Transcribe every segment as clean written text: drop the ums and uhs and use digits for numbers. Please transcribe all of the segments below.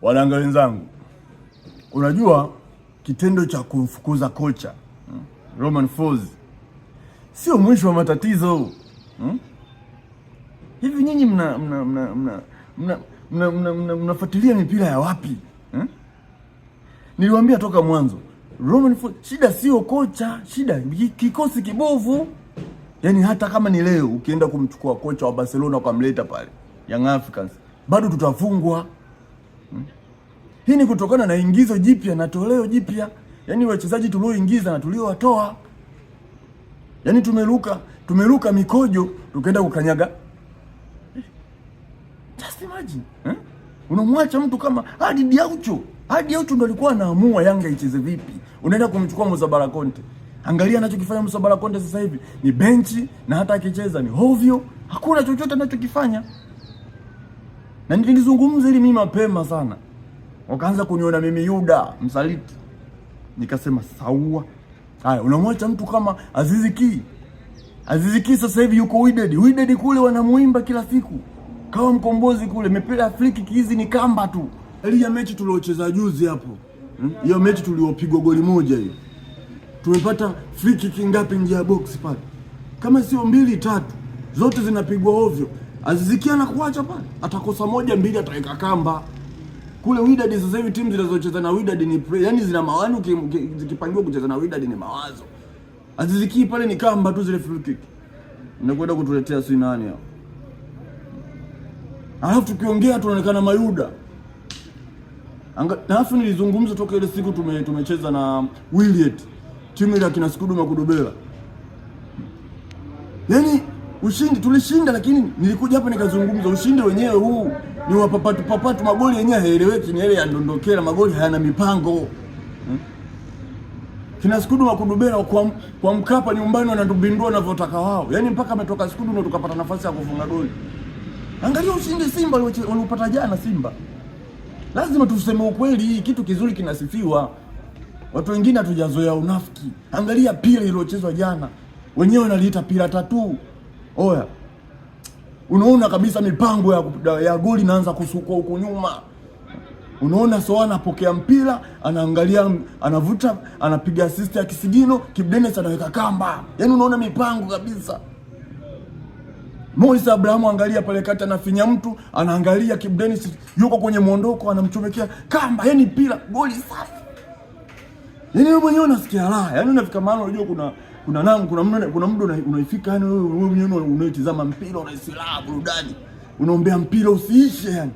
Wanayanga wenzangu, unajua kitendo cha kumfukuza kocha Romain Folz sio mwisho wa matatizo. Hivi nyinyi mna mna mna mna mna mnafuatilia mna, mna, mna mipira ya wapi? Niliwaambia toka mwanzo Romain Folz, shida sio kocha, shida kikosi kibovu. Yaani hata kama ni leo ukienda kumchukua kocha wa Barcelona ukamleta pale Young Africans bado tutafungwa. Hii ni kutokana na ingizo jipya na toleo jipya, yaani wachezaji tulioingiza na tuliowatoa. Yaani tumeruka mikojo tukaenda kukanyaga. Just imagine, eh? Unamwacha mtu kama Adi Diaucho. Adi Diaucho ndo alikuwa anaamua Yanga icheze vipi. Unaenda kumchukua Musa Conte. Angalia anachokifanya Musa Conte sasa hivi ni benchi, na hata akicheza ni hovyo, hakuna chochote anachokifanya. Na nilizungumza hili mimi mapema sana, wakaanza kuniona mimi Yuda msaliti, nikasema sawa. Haya, unamwacha mtu kama Azizi Ki. Azizi Ki sasa hivi yuko Wydad. Wydad kule wanamuimba kila siku kawa mkombozi kule, mipira free kick hizi ni kamba tu. Ile ya mechi tuliocheza juzi hapo, hiyo mechi tuliopigwa goli moja hiyo, tumepata free kick ngapi nje ya box pale? Kama sio mbili tatu, zote zinapigwa ovyo. Azizi Ki anakuacha pale, atakosa moja mbili, ataweka kamba kule. Wydad sasa hivi timu zinazocheza na Wydad ni yani zina mawani, zikipangiwa kucheza na Wydad ni mawazo. Azizi Ki pale ni kamba tu zile free kick. Inakwenda kutuletea si nani hao. Alafu tukiongea tunaonekana mayuda. Alafu nilizungumza toka ile siku tumecheza na Wiliete, timu ile akina Skudu Makudubela. Yaani ushindi tulishinda, lakini nilikuja hapa nikazungumza ushindi wenyewe huu ni wa papatu papatu, magoli yenyewe haeleweki, ni yale ya ndondokela, magoli hayana mipango. Kina Skudu Makudubela kwa Mkapa nyumbani wanatubindua wanavyotaka wao. Yaani mpaka ametoka Skudu ndio tukapata nafasi ya kufunga goli. Angalia ushindi Simba waliopata jana Simba. Lazima tuseme ukweli, hii kitu kizuri kinasifiwa. Watu wengine hatujazoea unafiki. Angalia pira iliyochezwa jana. Wenyewe wanaliita pira tatu. Oya. Unaona kabisa mipango ya goli inaanza kusukwa huko nyuma. Unaona Soa anapokea mpira, anaangalia, anavuta, anapiga assist ya kisigino, Kibu Denis anaweka kamba. Yaani unaona mipango kabisa. Morris Abraham angalia pale kati anafinya mtu, anaangalia Kibu Denis yuko kwenye mwondoko, anamchomekea kamba, yaani mpira goli safi. Yaani wewe mwenyewe unasikia raha. Yaani unafika mahali unajua kuna namu, kuna muda unaifika, yaani wewe mwenyewe unaitizama mpira unahisi raha, burudani. Unaombea mpira usiishe yani.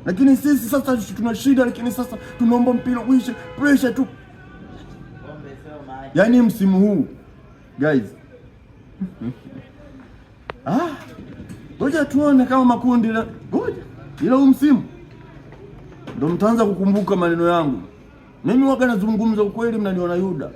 Lakini sisi sasa tuna shida, lakini sasa tunaomba mpira uishe, pressure tu. Yaani msimu huu guys, ah, ngoja tuone kama makundi ngoja, ila huu msimu ndo mtaanza kukumbuka maneno yangu. Mimi waga nazungumza ukweli, mnaniona Yuda.